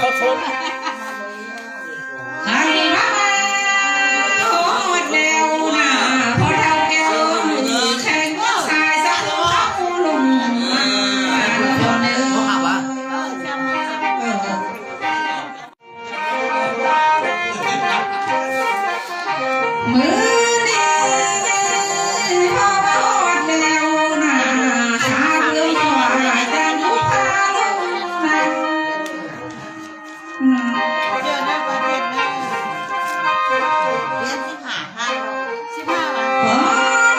ຄອບຄົວ ຄັນວ່າຮອດແລ້ວນະ ພໍ່ເຖົ້າແກ້ວແຂງສາຍສະເພາະຜູ້ລົງມາ ເອີ ພໍ່ເດີ ເອີ ມື້ນີ້ພໍ່ມາຮອດແລ້ວນະ ຂ້າເລື່ອງຂໍອາຈານຜູ້ພາລົງນະ ອືມ ເດີນນະ ປະເທດນະ ຮຽນສິບຫ້າ ຫ້າ ສິບຫ້າ ພໍ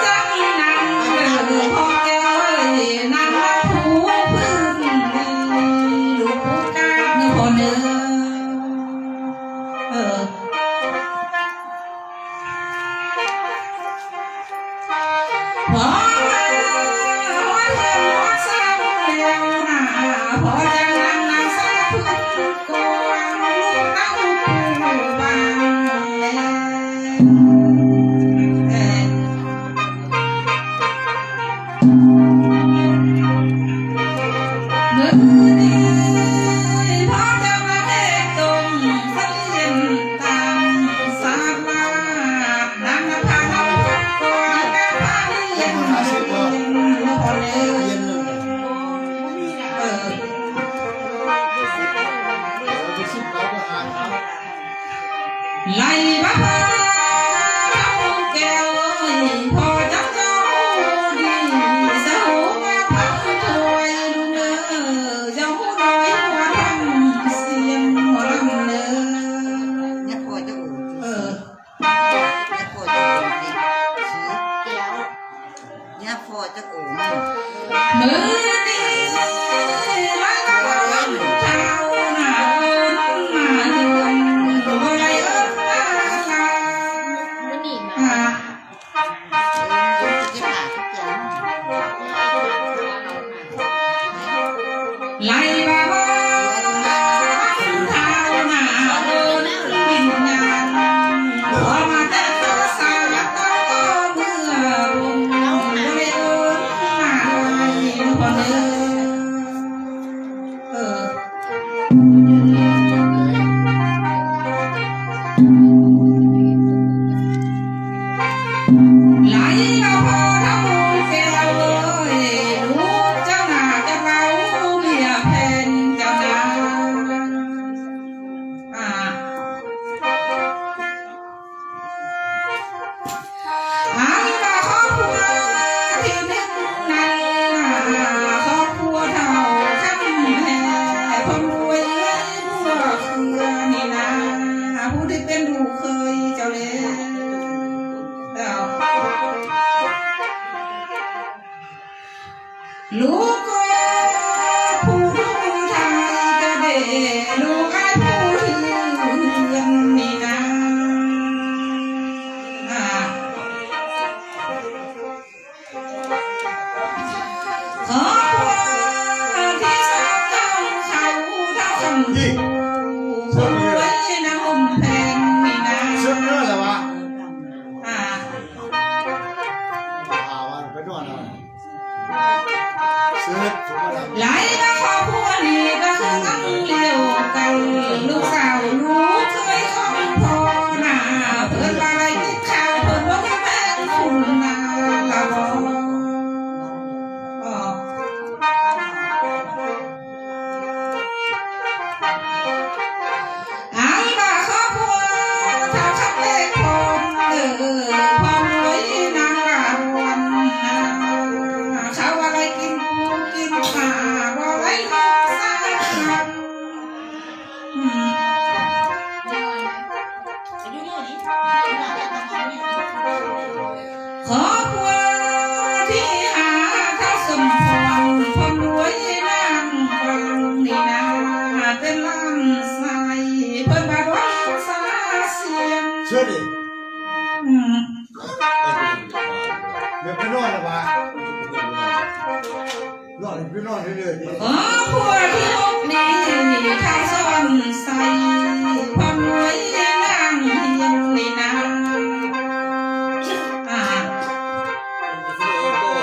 ຈັ່ງນາງເດີ ພໍ່ແກ້ວເອີຍ ນາງລະພູພື້ນດິນ ລູກຜູ້ກາບເດີພໍ່ເດີ ເອີ ພໍມາຮອດເຮືອນຮອດຊານແລ້ວນາ ພໍຈັ່ງນາງນາງສາວເພິ່ນກວາງ ລູກເຕົ້າຜູ້ບ້ານແລ ມື້ນີ້ພໍ່ເຈົ້ານາງເອກຕົງສະຫຼຽນຕາມສາມາດ ນາງນະພານຳພາກອນນາງນະພາລຽນເອີ ໄຫຼມາພາທຳແກ້ວເອີຍ ພໍ່ຈັກເຈົ້າດີ ສະໂຫງາພັງຖ້ວຍລູກເອີຍ ເຈົ້າຮູ້ນ້ອຍຫົວທຳສຽງໝໍລຳເດີ ຍາພໍ່ເຈົ້າໂອ ເອີ ຍາພໍ່ເຈົ້າໂອ ຍາພໍ່ເຈົ້າໂອ ມື້ນີ້ໄລ່ມາເອີ້ນທ້າວນາ ເອີ້ນມາເຮືອນ ບໍ່ໄດ້ເອີ້ນມາລາ ມື້ນີ້ມາ ອ່າ ເອີ ເອີ ເກັບຜ້າເກັບຈານ ໄລ່ມາເອີ້ນທ້າວນາ ເອີ້ນວິນຍານ ເອົາມາແຕ່ພາສາເກົ່າເມື່ອ ບໍ່ໄດ້ເອີ້ນມາໄລ່ພໍ່ເດີ ເອີ ໄລ່ລະພໍ່ທຳແກ້ວເອີຍ ລູກເຈົ້ານາຈະເວົ້າເບຍແຜ່ນເຈົ້ານາ ອ່າ ອັນວ່າຄອບຄົວທີ່ໜຶ່ງນັ້ນນະ ຄອບຄົວເຖົ້າຄຳແຮ ເພິ່ນອວຍເອື້ອຍບົວເຄືອນີ້ນະ ຜູ້ທີ່ເປັນລູກເຂີຍເຈົ້າແລ້ວ ລູກກໍຜູ້ໄທກະເດ ລູກອ້າຍຜູ້ເຮືອນນີ້ນາ ອ່າ ຂໍພວກທີ່ສອງເຈົ້າເຂົາເທົ່າຄຳ ຜູ້ລວຍນາຫົ່ມແພງນີ້ນາ ສຸດຍອດແລ້ວວະ ອ່າ ໄຫຼມາຄອບຄົວນີ້ກໍຄືກັນລຽວກັນ ລູກສາວລູກເຂີຍຂອງພໍ່ນາ ເພິ່ນວ່າໄດ້ກິນເຂົ້າ ເພິ່ນບໍ່ມີແພງຄຸນນາລະບໍ່ ອັນວ່າຄອບຄົວເຖົ້າຄຳເປັກພ້ອມເດີ ພ້ອມດ້ວຍນາງລາວນນາ ເຂົາວ່າໄດ້ກິນປູກິນປາ ບໍ່ໄດ້ກິນສາ ອືມ ຄອບຄົວທີຫ້າ ທ້າວສົມພອນ ພ້ອມດ້ວຍນາງກວາງນີນາ ເປັນຫຼານຊາຍ ເພິ່ນວ່າດວງສາສຽງ ເຊີນເດ ອືມ ແມ່ນໄປນອນແລ້ວຫວາ? ນອນ ຄືນອນເລື້ອຍໆ ຄອບຄົວທີຫົກນີ້ ທ້າວສອນໄຊ ພ້ອມດ້ວຍນາງຮຽນນີ້ນາ ອ່າ ຄອບຄົວ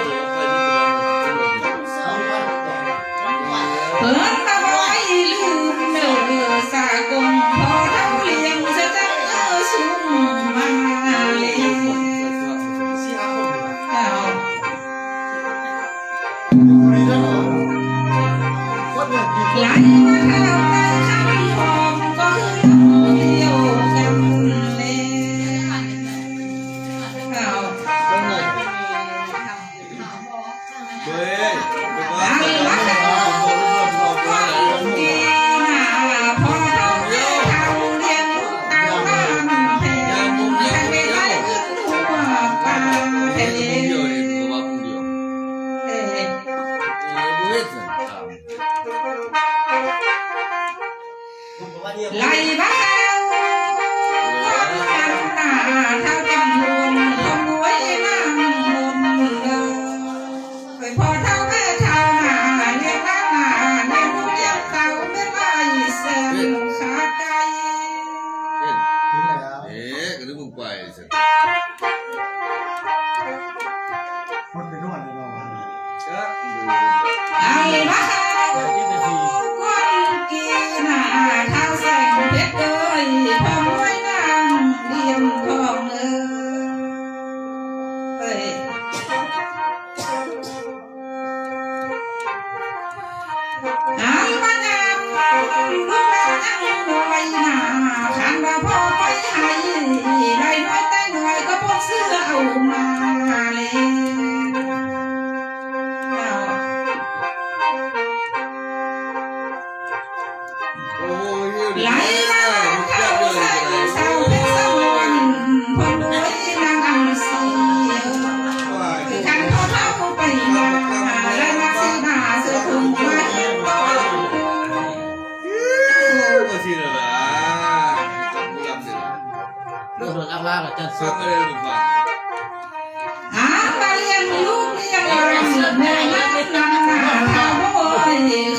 ເພິ່ນມາໄວ້ລືມເດີສາກົງ ພໍ່ເຖົ້າລ້ຽງສະຈັງເອີຊຸມມາເລ. ເຈົ້າ ໄຫຼມາທາງໃນຄັນຫອມ ກໍຄືລຳດຽວກັນເລ. ເຈົ້າ ໄລ່ມາແລ້ວ ຄວາມອັນໜ້າ ທ້າວຈຳນວນ ຂະໂມຍນາງມົນເດີ ເອີຍ ພໍ່ເຖົ້າແມ່ເຖົ້າໜ້າ ລ້ຽງນາງໜ້າ ລ້ຽງລູກລ້ຽງເຕົ້າ ແມ່ນໄມ້ແສນຂາໄກ່. ເອ ກະຖືມຶງໄປ ຄົນໄປນອນແລ້ວເນາະ ອັນວ່າຄົນກີໜ້າ ທ້າວແສງເພັດເອີຍ ພໍ່ມວຍນາງດຽມທອງເອີຍ. ອັນວ່ານາງລູກນາງຍັງນ້ອຍໜ້າ ຄັນວ່າພໍ່ໄປໃຫ້ໄດ້ນ້ອຍແຕ່ນ້ອຍ ກໍພວກເສືອເອົາມາແລະ ໄຫຼມາເຂົ້າໃສ່ສາວເພັດສະຫງວນ ພໍ່ມວຍນາງອັນສີ ຄືຄັນພໍ່ເຖົ້າໄປມາ ໄດ້ມາສີໜ້າເສືອທຸງມາເຮັດຕອນ ບໍ່ຊິລະລະ ບໍ່ລຳຊິລະ ໂດນອັກລາລະຈັນສຸກ ອາມາລ້ຽງລູກລ້ຽງຫຼານ ແມ່ນຳໜ້າເຖົ້າໂອ້ຍ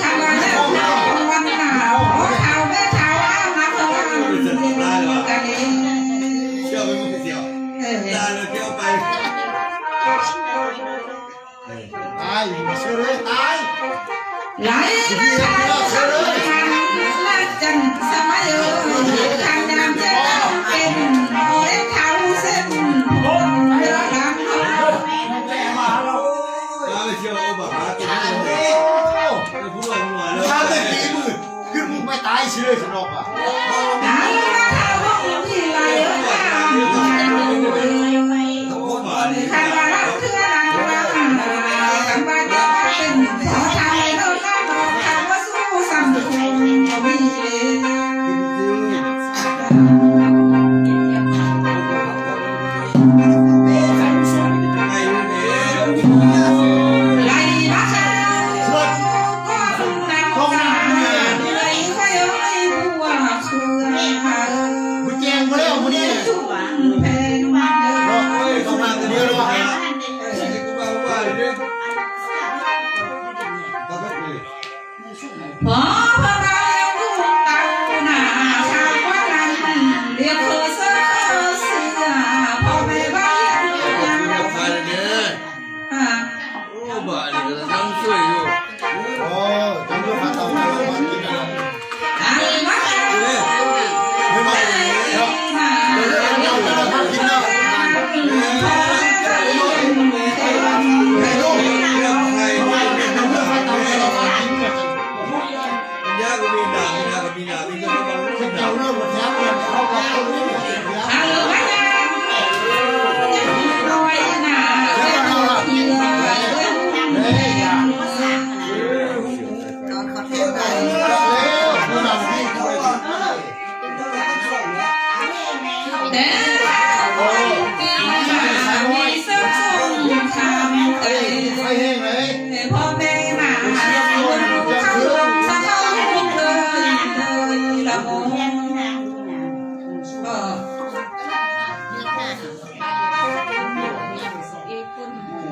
ຄັນວ່າແລ້ວນຳວັນໜ້າ ພໍ່ເຖົ້າແມ່ເຖົ້າອາມາເຂົາອາມລ້ຽງລູກກະເລ ເອີ ຕາຍ ເຊີນເລີຍ ຕາຍ ໄຫຼມາທາງສັງຄັນລະຈັນສະໄໝເອີຍ ຄັນຍາມເຈັບເປັນ ເອົາເລັບເທົາເສັ້ນຜົມເດີຫຼັງເຮົາ ມາແຕ່ກີ້ມື້ ຄືມຶງໄປຕາຍຊິເລີຍຊັ້ນດອກ ບໍ່ແຈ້ງບໍ່ແລ້ວມື້ນີ້ ເນາະ ເອີຍ ຕ້ອງມາແຕ່ດຽວເນາະ ພໍເພິ່ນວ່າແລ້ວລູກເຕົ້າໜ້າ ຖ້າວ່ານັ້ນ ລຽກເຂົາເສືອ ເສືອ ພໍ່ແມ່ວ່າ ໂອ້ ບາດນີ້ກຳລັງຊ່ວຍຢູ່ ໂອ້ ຈຳເລື່ອງຫາເຕົາ ກິນແລ້ວ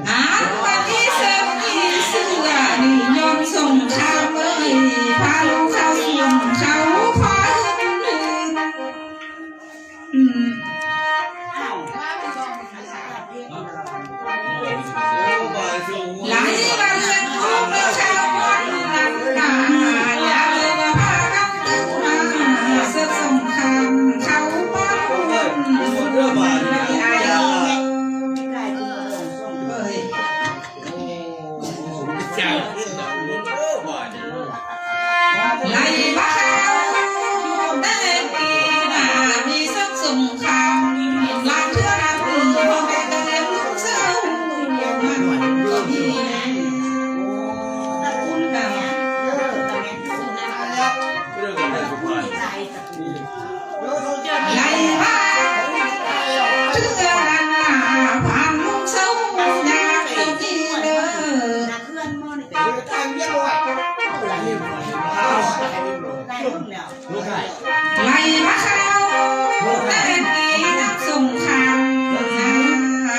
ອັນບັດນີ້ເສີບອີເສືອນີ້ຍ້ອນສົງຄາມເອີຍ ພາລູກເຂົ້າສວນເຂົ້າຟານ ອືມ ຫຼາຍ ໄລ່ມາຂ່າວແຕ່ກີ້ນະ ມີສັກສົງຄາມ ລາງເທື່ອລາງອື່ນ ພໍ່ແມ່ກໍລ້ຽງລູກເສີມ ມັນກໍມີນະ ໄລ່ມາເທື່ອນັ້ນນະ ຜ່ານລຸງເຊົາ ຍາກຕົວນີ້ເດີ ໄລ່ມາຂ່າວແຕ່ກີ້ນະສົງຄາມ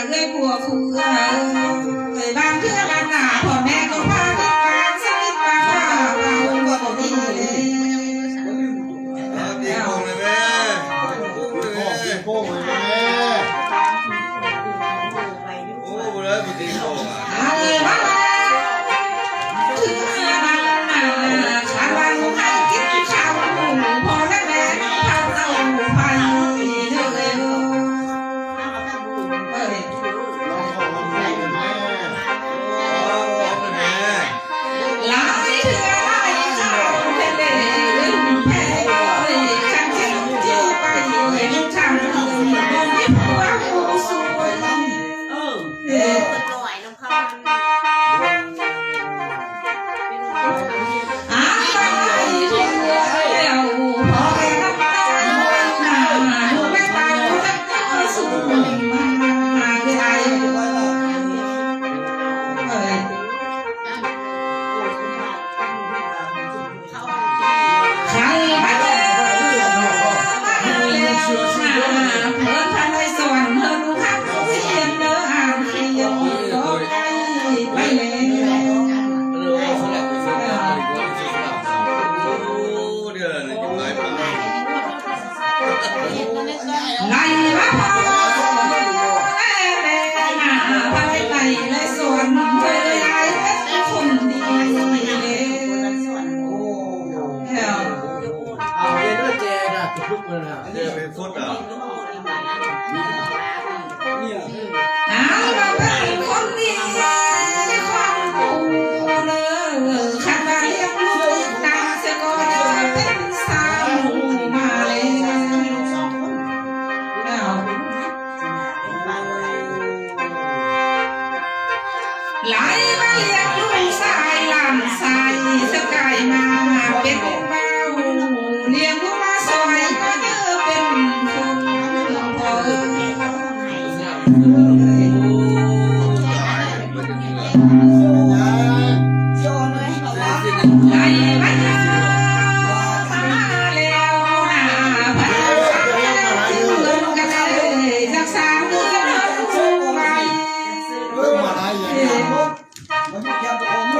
ເອື້ອຍຜົວຄູ່ເອື້ອຍ ບາງເທື່ອບາງໜ້າ ພໍ່ແມ່ກໍພາກັນປາງສະວິດປາງວ່າ ວ່າບໍ່ດີເດ້. ຕີໂປ່ງເລີຍແມ່ ໂອ້ຍແມ່ ໂອ້ ບໍ່ໄດ້ບໍ່ຕີໂປ່ງອະ ເອົາເດີແຈນະ ທຸກຄົນນະ ເດີເປັນຄົນນະ ເອົາລະເປັນຄົນດີຂອງກູເດີ ຄັນວ່າລ້ຽງລູກນາງຊະກໍເປັນສາວມາແລ້ວ ເອົາ ຫຼາຍມາລ້ຽງລູກຊາຍ ຫຼານຊາຍສະກາຍມາເປັນບ່າວ ລ້ຽງລູກມາຊ່ອຍກໍເດີເປັນຄົນພໍ່ເອີຍ ໄດ້ມາເຈີມາແລ້ວນາ ພັນສາມເດືອນກໍໄດ້ສັກສາມເດືອນເຮົາໄປ ເອີ ມາໄດ້ຍັງ ພໍ່ກໍສາດລົງໄປ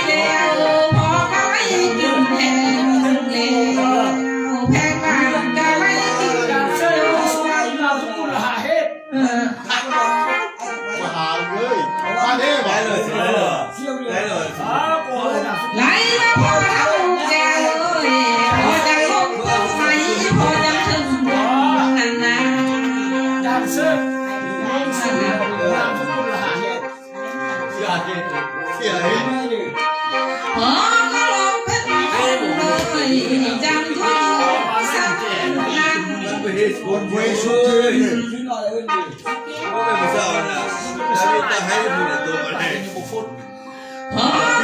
ແລ້ວ ພໍ່ກໍໄລ່ກິນແພງແລ້ວ ແພງບ້ານກໍໄລ່ກິນແລ້ວ ເອີ ມາຫາເລີຍ ມາເດ້ ໄດ້ເລີຍ ໄດ້ເລີຍ ໄລ່ມາພໍ່ເຖົ້າແກ່ເອີຍ ພໍ່ຈັ່ງລົງຕົ້ນໄມ້ ພໍ່ຈັ່ງເຖິງບົນນັ້ນນາ ຈາກເສີບ ນາມສະກຸນລະຫາເຮັດ ເສຍເຮັດ ເສຍເຮັດ ພໍ່ກໍລົງເປັນຄົນເລີຍ ຈັ່ງຢູ່ສັກນັ້ນ ຄົນເວສຸດເທີຍ ໂອ້ຍ ບໍ່ເຊົານະ ແລ້ວມີຕາໃຫ້ຜູ້ໃດຕົວບໍ່ໄດ້ ພໍ່ກໍ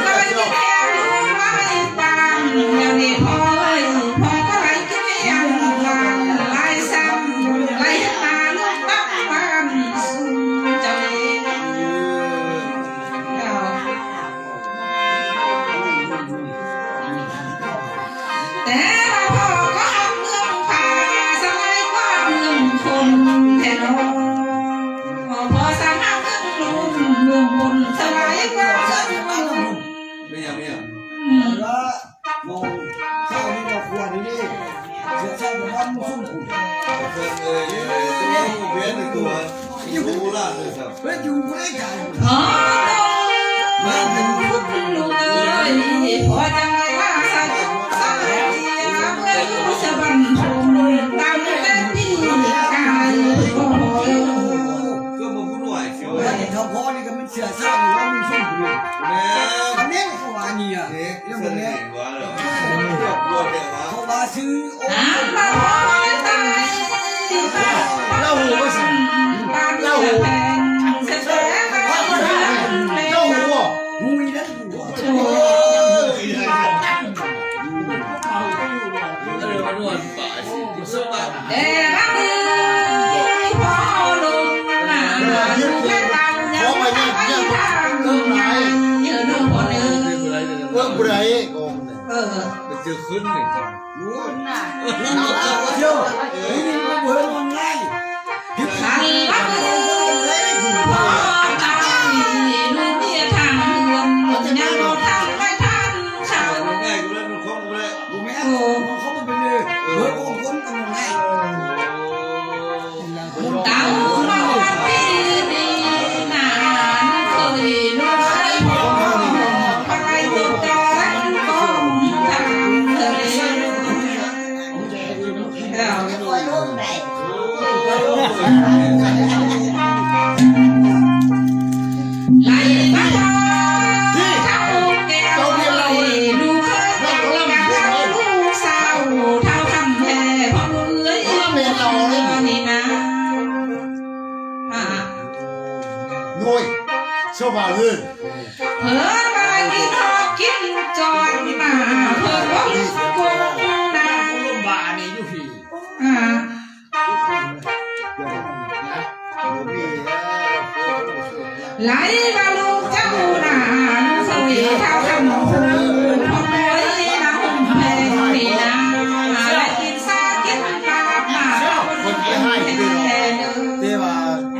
ໄດ້ແຕ່ງລູກມາໃຫ້ປານ ດຽວນີ້ພໍ່ເອີຍ ພໍ່ກໍໄດ້ກິນຫຍັງຫຼາຍຊ້ຳ ໄດ້ເຮັດນາລູກຕັກບ້ານສູ່ເຈົ້າເອງ ແຕ່ວ່າພໍ່ກໍຮັກເມືອງຜາ ສະຫຼາຍກວ່າເມືອງຄົນແທ້ເນາະ ພໍ່ສາມາດເມືອງລຸມ ເມືອງຄົນສະຫຼາຍກວ່າເມືອງຄົນ ເປັນຫຍັງ ເປັນຫຍັງ ອືມ ມອງເຈົ້ານີ້ມາຄວນນີ້ ເສຍໃສ່ປະມານໝູ່ຊຸມພຸ້ນ ເອີ ເອີ ເອີ ເປັນຕົວ ຢູ່ໂຄລາດເລີຍ ເຮັດຢູ່ບໍ່ໄດ້ການ ພໍ່ເອີຍ ພໍ່ຈັ່ງໄດ້ວ່າສາວສາວເອີຍ ເມື່ອຢູ່ສະຫວັນພູມ ຕາມແຕ່ປີ ແຕ່ລະມື້ພໍ່ລົງນາ ລູກແມ່ເຕົ້າຍັງໄປທາງໃຫຍ່ເດີພໍ່ເດີ ເອີ ບໍ່ໄດ້ ເອີ ໄປເຈີຄືນນີ້ ໂອ້ຍ ເອີ ເອີ ເອີ ຄັນລະມື້ພໍ່ຕາຍ ລູກເມຍທາງເຮືອນ ຍັງບໍ່ທັນໄດ້ທານເຂົ້າ ບໍ່ແມ່ນ ເອີ ເບິ່ງຄົນກໍບໍ່ງ່າຍ ເຕົາມາຮອດປີນີ້ນາ ເຄີຍລູກເຄີຍພໍ່ໄປຕິດຕໍ່ກັນກອງທັນເລີຍ ເອີ ໄລ່ມາພໍເຖົ້າແກ້ວເອີຍ ລູກເຂີຍກັບລູກສາວ ທ້າວຄຳແພພໍ່ບຸນເອີຍ ແມ່ນລາວເດ້ນີ້ນາ ໂອ້ຍ ສະບາຍເອີຍ ເພິ່ນວ່າກິນຮອດກິນຈອນມາ ເພິ່ນບໍ່ລືມກົງນາ ບາດນີ້ຢູ່ພີ້ ອ່າ ໄລ່ວ່າລູກເຈົ້ານາ ລູກເຂີຍທ້າວຄຳພູ ພໍ່ເຂີຍນາຫຸ່ມແພງນີ້ນາ ໄດ້ກິນຊາກິນປາບມາຄົນແພງເດີ ແຕ່ວ່າ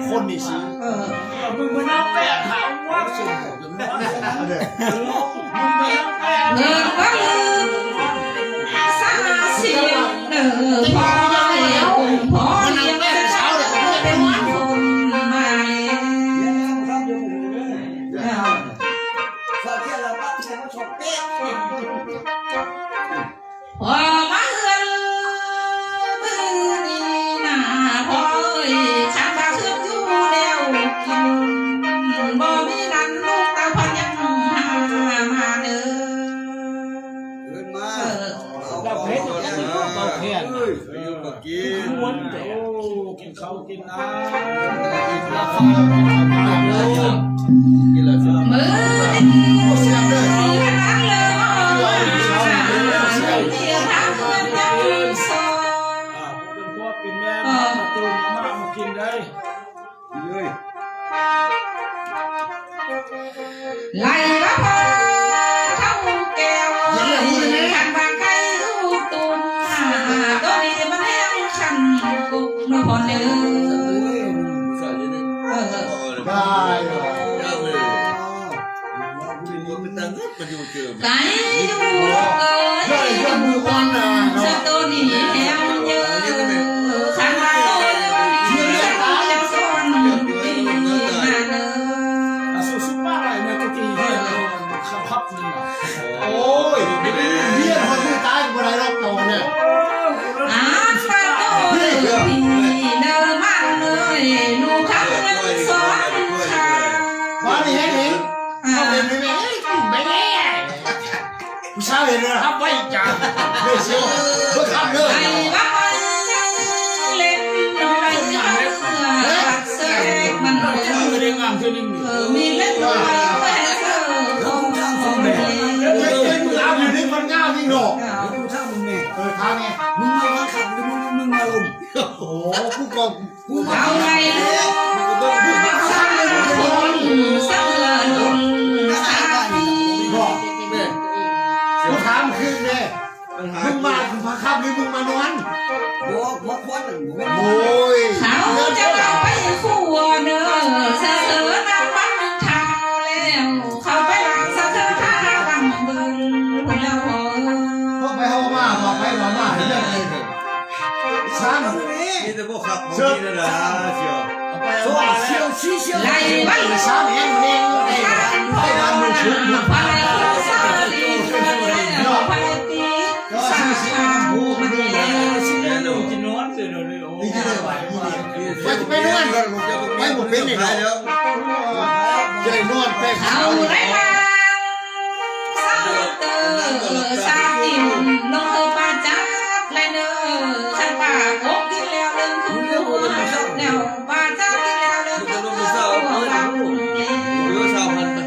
ຄົນນີ້ຊິ ເອີ ເອີ ເບິ່ງເບິ່ງເອົາແປດຫາວ່າ ເອີ ເອີ ບໍ່ລືມສາສຽງເດີ ພໍ່ເອີຍ ອົງພໍ່ລ້ຽງເປັນຄົນມາແລ້ວ ພໍ່ມາເຮືອນມື້ນີ້ນາ ພໍ່ເອີຍ ຄັນວ່າຄືນຢູ່ແລ້ວກິນ ບໍ່ມີນັ້ນລູກເຕົ້າພັນຍັງຫາມາເດີ ເອີ້ນມາ ເອີ ເອົາເອົາເອົາເອົາ ເອົາແຂນ ເອົາແຂນ ເອີ ຢູ່ກໍກິນ ມ່ວນ ໂອ້ ກິນເຂົ້າກິນນ້ຳ ກິນລາຄາ ກິນລາຄາ ມື້ນີ້ ເປັນພໍ່ເປັນແມ່ ເອີ ມາຕູມມາໝາກມາກິນໄດ້ ເອີຍ ໄລ່ວ່າພໍ່ເຖົ້າແກ້ວ ຄັນວ່າໄກ່ຮູ້ຕຸ່ມ ໂຕນີ້ມັນແຮງຄັນກຸກເນາະພໍ່ເດີ ເອີ ໄກ່ຢູ່ເອີຍ ສະໂຕນີ້ແຮງເຍີ ຄັນວ່າໂຕນີ້ແຮງເຍີ ສອນດີນາເດີ ອາ ສູ້ໆ ມາໄດ້ແມ່ນຕະກີ້ເຮືອນເຮົາຄັບຄັບນີ້ ໂອ້ຍ ຮຽນຮອດມື້ຕາຍກໍບໍ່ໄດ້ດອກເຈົ້ານະ ອາ ສະໂຕເດີ ພີ່ເດີ ມາເລີຍ ລູກຄຳເງິນສອນຄ່າ ວ່ານີ້ແຮງເຫັນ ເອົາເຫັນໄປແມ່ ໄປແມ່ ຜູ້ສາວເຫັນແລ້ວຮັບໄວ້ຈ້າ ເດີ ຊິເບິ່ງຄຳເດີ ໄປວ່າໄປເຫຼັ້ນນ້ອຍ ເມື່ອວັດເສກມັນ ເອີ ໄດ້ງາມຄືໜຶ່ງນີ້ ເອີ ມີເຫຼັ້ນນ້ອຍແຂວນເຊີຂອງເຮົາ ເອີ ເອີ ເອີ ງາມຢູ່ນີ້ ມັນງາມອີກດອກ ເອີ ຖາມແມ່ ເອີ ຖາມແມ່ ມຶງມາບັງຄັບ ຫຼື ມຶງ ມຶງມາລົມ ໂອ້ ຜູ້ກອງ ເອົາໄວ້ລູກ ສະເຫຼືອດົນ ບໍ່ ແມ່ ບໍ່ຖາມຄືນແດ່ ມຶງມາບັງຄັບ ຫຼື ມຶງມານອນ ບໍ່ ບໍ່ຄວນ ໂອ້ຍ ເຂົາຈະເອົາໄປຄົວເດີ ສະເສີນຳບັງທ່າແລ້ວ ເຂົ້າໄປລ້າງສະເທີທ່າບັງເບິ່ງ ພຸ້ນແລ້ວພໍ່ເອີຍ ເຮົາໄປເຮົາມາ ເຮົາໄປເຮົາມາ ເຮັດຫຍັງ ຊ້າງ ມີແຕ່ພວກຂັບຂອງດີນະດາ ເຊຍ ໄລ່ໄປ ຊ້າງແຮງແຮງ ໄປບ້ານໝູ່ຊຸມ ໄປສາມ ໄປນອນ ໄປບໍ່ເປັນນີ້ ຈະໄດ້ນອນແປກ ເອົາໄດ້ມາ ເຊົາເຕີ ສາມອີ່ຫຸ່ມ ລົງເອີປາຈັກແລະເດີ ຄັນປາກົກກິນແລ້ວເດີ ຄືແລ້ວປາຈັກກິນແລ້ວເດີ ຄືແລ້ວ ເອີ ຊາວພັນໄປ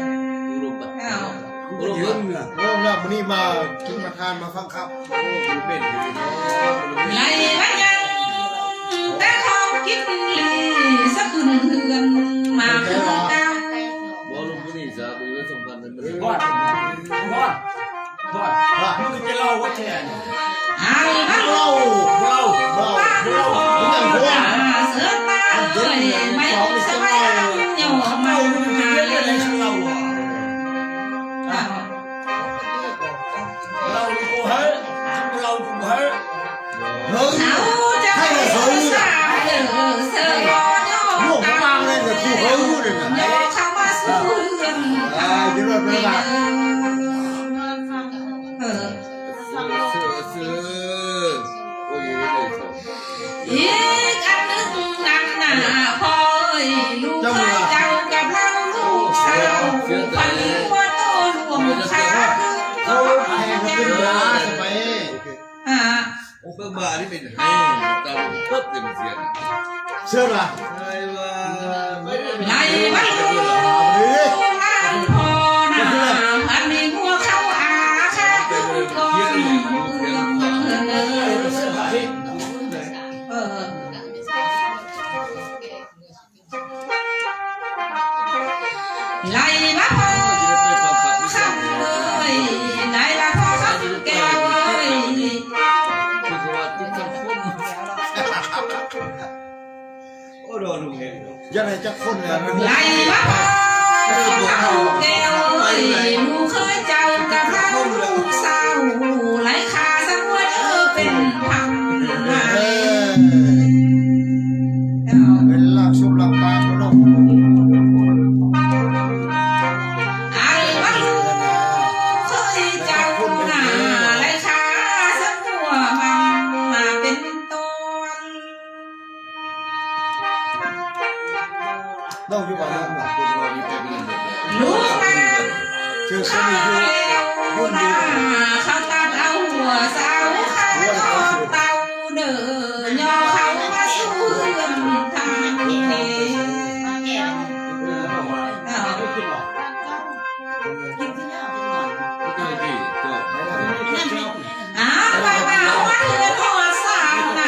ເອົາ ໂອ້ ແລ້ວມື້ນີ້ມາກິນມາທານມາຟັງຄັບ ໂອ້ ເປັນ ໄລມາຍັງ ເຊີນມາເອີຍ ມາຢູ່ສະບາຍເຮົາຍ່ອມມາຫາເລີຍ. ເຮົາຈະໄປສາເດີເຊີນບໍ່ຍອມຕາຍ ຍ່ອມເຂົ້າມາສູ່ເຮືອນ. ເອີ ອີກອັນໜຶ່ງນັ້ນນະ ພໍ່ເອີຍ ລູກເຂີຍເຈົ້າກັບລາວລູກສາວ ພັນຫົວໂຕຫຼວງຂາ ຄືເຂົາເວົ້າຫຍັງ ເບິ່ງບານີ້ເປັນໄຫ້ຕາເປີດເຕັມເສຍນ ເຊື່ອລະ ໄລ່ວ່າ ໄລ່ວ່າລູກຫຼານພໍ່ນະ ອັນນີ້ຫົວເຂົາອາຄາຄືກ່ອນ ເອີ ໄລ່ວ່າພໍ່ຄຳເອີຍ ໄລ່ວ່າພໍ່ຄຳແກ້ວເອີຍ ຢາກໄດ້ຈັກຄົນແລ້ວ ໄລ່ວ່າພໍ່ຄຳແກ້ວເອີຍ ລູກເຂີຍເຈົ້າກັບເຮົາລູກສາວ ໄລ່ຂ້າຊະເດີເປັນພັນ ເອີ ເປັນລາກສົມລາກປາກເນາະ ອັນວ່າລູກເຂີຍເຈົ້ານະ ໄລ່ຂ້າຊະຫົວມັນມາເປັນຕົ້ນ ເຮົາຢູ່ບ້ານນອກນະ ລູກນາ ເຈີສະນີ້ຢູ່ ເຂົາຕັດເອົາຫົວສາວຂາວເຕົາເດີ ຍໍເຂົາມາສູ່ເຮືອນທາງນີ້ ອາ ໄປມາຮອດເຮືອນຮອດຊານນະ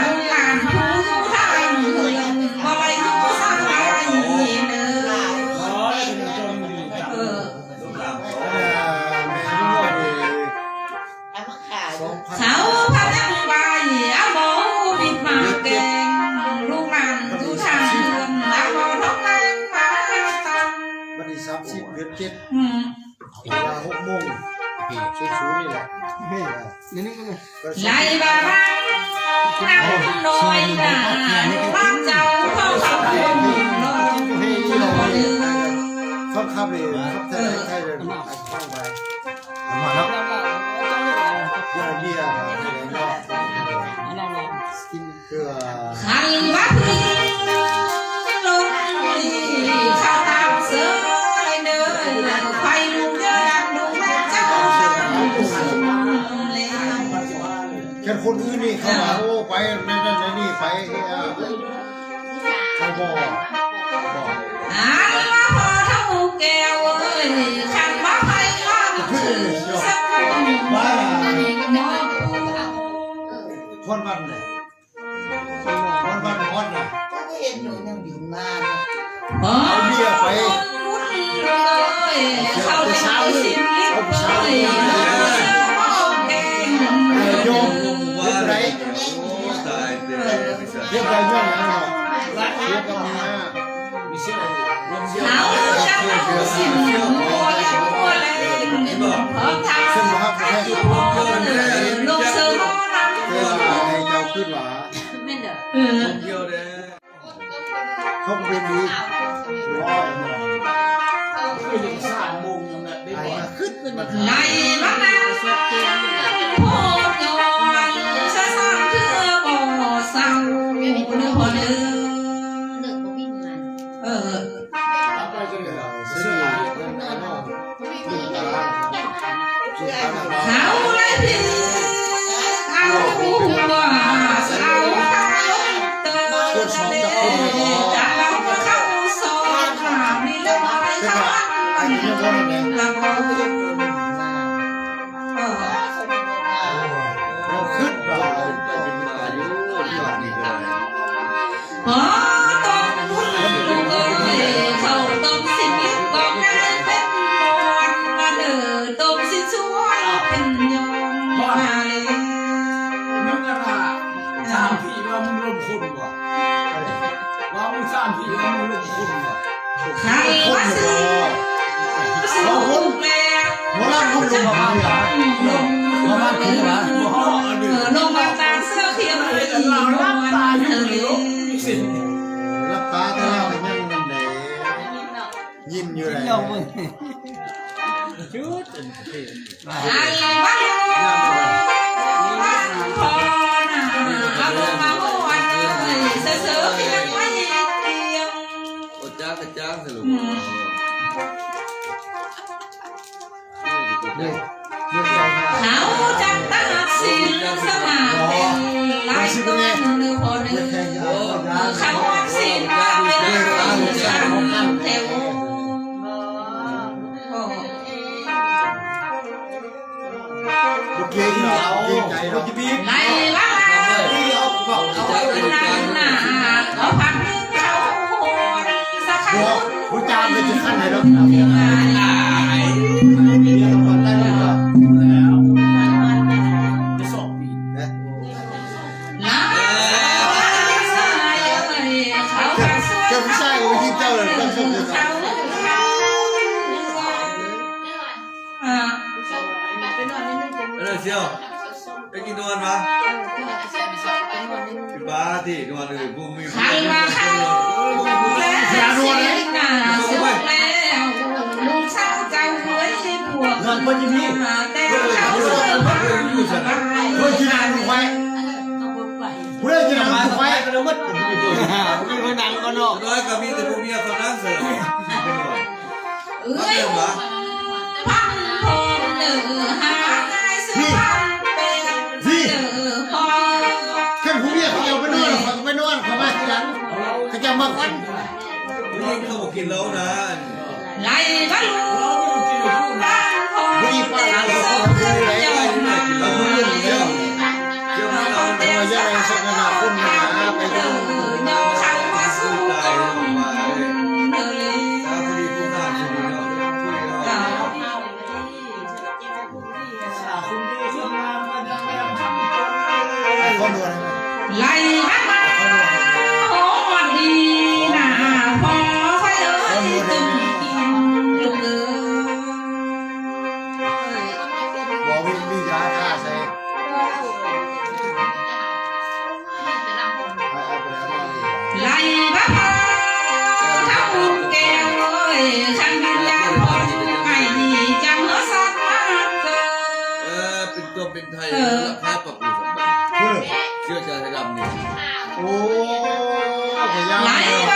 ລູກຫຼານຜູ້ຢູ່ທາງເຮືອນ ບໍ່ໄດ້ຢູ່ສາຍເດີ ເອີ ເຂົາພະຍັງໄປ ເອົາໝໍວິດມາແກງ ລູກຫຼານຢູ່ທາງເຮືອນ ເອົາໝໍທອງແດງມາຕັ້ງ ວັນທີສາມສິບ ເດືອນເຈັດ ອືມ ເວລາຫົກໂມງສູນນີ້ແຫຼະ ໄລ່ບາບາງນາງນ້ອຍນາ ລູກຫຼານເຈົ້າເຂົາເຂົ້າເຮືອນນອນ ຟັງຄຳເລີຍ ຄຳໄທເລີຍ ມາເນາະ ເບຍ ເບຍ ເພື່ອ ຄັນວ່າເພິ່ນລົງນີ້ ຂ້າຕາມເຊີຍເດີ ໄຟລຸກເດີ ດັງດຸງເຈົ້າ ແລ້ວ ຄັນຄົນອື່ນນີ້ເຂົ້າມາ ໂອ້ ໄປແນວນັ້ນແນວນີ້ ໄປ ເອີ ເຂົາບໍ່ ບໍ່ ອັນວ່າພໍ່ເຖົ້າແກ້ວເອີຍ ຄັນວ່າໃຜວ່າເພິ່ນສະກຸນ ມາ ຮອດວັດແຫຼະ ຮອດວັດຮອດນະ ເຈົ້າກໍເຫັນຢູ່ຍັງບິນມາເນາະ ເອົາເບຍໄປ ເຂົາເຈົ້າສິນລິບເອີຍ ແກງ ໂຍມ ເຮັດໃດ ຕາຍແລ້ວ ເຮັດໃດຍ້ອນຫຍັງເນາະ ເຮັດກັບເມຍ ເຮົາຈະເອົາສິນຫົວແລງຫົວແລງ ເພາະທາງສັກຈຸພອນ ລົງເສີມນຳ ເອີ ໃຫ້ເຈົ້າຄິດວ່າ ແມ່ນເດີ ເອີ ເຂົາເປັນດີ ຄືສາມໂມງນັ້ນແຫຼະ ໄດ້ມານາງໂພດຍ້ອນສະສາງເທື່ອບໍ່ເຊົາ ເດີພໍ່ເດີ ເອີ ເຮົາໄດ້ຜິດເອົາຫົວເອົາເຕີ ຈາກເຮົາເຂົ້າສອນ ມີເລື່ອງອາຍເຂົາອັນລະບໍ່ ເອີ ເຮົາຄິດວ່າ ພໍຕ້ອງບຸນເອີຍ ເຂົາຕ້ອງສິນຜິດກໍກາຍເປັນມ່ວນ ມາເດີຕ້ອງສິນຊົ່ວເປັນຍ້ອນມາເລີຍ ເອີ ລົມຄົນວ່າ ວ່າມຶງສາມປີ ວ່າມຶງລົມຄົນວ່າ ຄັນວ່າຊື້ ຊື້ແລ້ວ ບໍ່ລຳຄົນລົມມາວ່າ ວ່າມັນຄືວ່າ ເອີ ລົມມາຕາເສືອຂຽວ ລັບຕາຢູ່ ລັບຕາ ແຕ່ວ່າມັນຍັງນັ້ນແຫຼະ ຍິນຢູ່ແຫຼະ ຈຸດ ອັນວ່າ ໂອຈັກກະຈັກສະຫຼຸບ ອືມ ເຮົາຈັກຕັດສິນສະໝາເປັນຫຼາຍຕົ້ນພໍໜຶ່ງ ເມື່ອຄຳຕັດສິນວ່າເປັນທາງແຖວ ບໍ່ເກັ່ງດອກ ບໍ່ເກັ່ງໃຈດອກ ໄດ້ວ່າ ເຂົານຳໜ້າ ກໍພັກໜຶ່ງເຂົາ ບໍ່ ຜູ້ຈານເປັນຊິຄັນໃຫ້ດອກ ເປັນຕອນໄດ້ດອກ ແລ້ວ ໄປສອງປີ ນະ ເຈົ້າ ເຈົ້າຜູ້ຊາຍບໍ່ມີເຈົ້າເລີຍ ເຈົ້າຊົມເດີເຈົ້າ ເອີ ເຈົ້າ ເອີ ເຊວ ໄປກິນນອນວະ ຊິບ້າຕິ ນອນເອີຍ ບໍ່ມີ ຄັນວ່າເຂົາ ແລະ ສິນໜ້າສຸກແລ້ວ ລູກສາວເຈົ້າເອີຍ ພວກ ນອນບໍ່ມີ ແຕ່ ເອີ ເຂົາ ເອີ ຢູ່ຊັ້ນນະ ເອີ ຊິນອນຢູ່ໄວ ຜູ້ໃດຊິນັ່ງຜູ້ໄຟ ມີຄົນນັ່ງກ່ອນເນາະ ນ້ອຍກໍມີແຕ່ຜູ້ເມຍເຂົານັ່ງເສີ ເອີຍ ພັນພອມເດີ ຫາງ່າຍຊື່ພັນເປັນເດີ ພອມ ຄັນຜູ້ເມຍເຂົາເອົາໄປນອນ ເຂົາກໍໄປນອນ ເຂົາມາທີຫຼັງ ເຂົາຈະມາກ່ອນ ຜູ້ຍິງເຂົາບໍ່ກິນເຫຼົ້ານະ ໄລ່ມາລູກບ້ານຂອງເປັນເສີບເຈົ້າມາ ເຈົ້າມາເອົາແຕ່ສັກກະນະຄຸນນະ ໄປເດີ ເຈົ້າເຂົ້າມາສູ່ເຮົາເດີ ໄລ່ມາຮອດນີ້ນະ ພໍ່ຂ້ອຍເອີຍ ຕຶງກິນລູກເອີຍ ບໍ່ມີ ມີຢາທາໃສ່ ໄລ່ມາພໍ່ເຖົ້າແກ້ວເອີຍ ຄັນວິນຍານພໍ່ໃຫ້ ຈັ່ງເຮົາສັດມາເກີດ ເອີ ເປັນຕົວເປັນ ໄທ ເອີ ລາຄາປັບປຸງສຳບັດ ເອີ ເຊື້ອຈາໄທດຳນີ້ ໂອ້ ພະຍາ